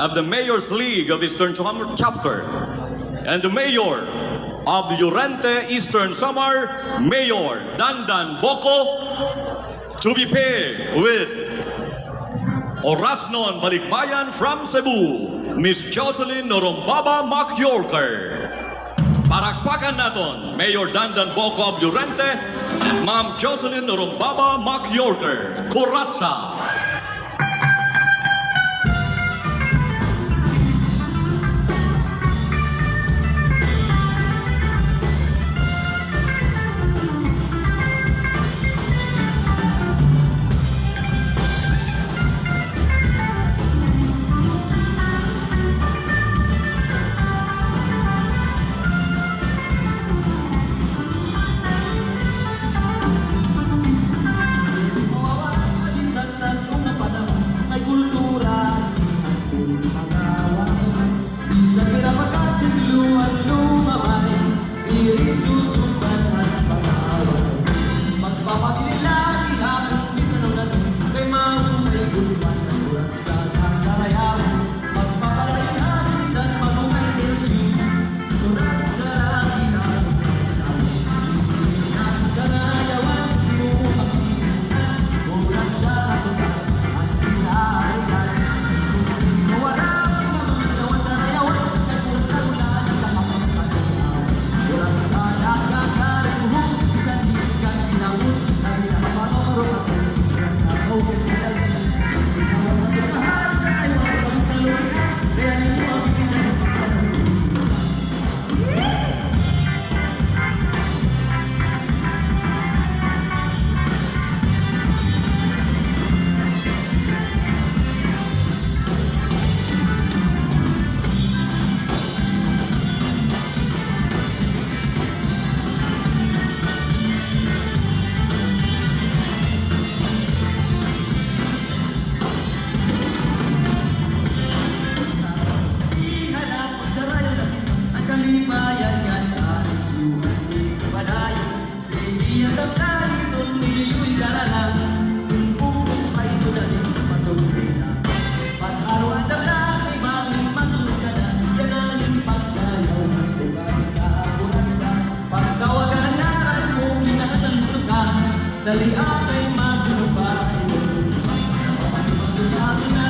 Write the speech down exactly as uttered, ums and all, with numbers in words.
of the Mayor's League of Eastern Samar Chapter, and the Mayor of Llorente, Eastern Samar, Mayor Dandan Boco, to be paired with Oras Noon Balikbayan from Cebu, Miss Jocelyn Norongbaba Mac Yorker. Palakpakan naton, Mayor Dandan Boco of Llorente, Ma'am Jocelyn Norongbaba Mac Yorker. Kuratsa! Mawawala bisan san-o nga panahon, may kultura an aton mga away. Bisan pira pa ka siglo an lumabay, diri susukat an pag-aaway. Magpapabilin la gihapon bisan ano na, kay maupay gud man an Kuratsa nga sarayawan. Magpapadayon ha bisan pa-o nga energy. Kuratsa la gihapon. Isip na sarayawan, di mo makita. Kuratsa la gihapon. Ihanap pagsarayaw na kita, an kalipayan ngan kaayusan, di padayon. Sige, an damdamin iton niyo'y dala na, kun pugos pa ito, dali, pasugri na. Pag-aro an damdamin, mami, masunod ka na, yana an pagsayaw, ug an kakuratsa. Pagtawagan an ngaran mo, kinahanglan listo ka. Dali, akay masunod pa ito. Pasok na, pasok, pasok na,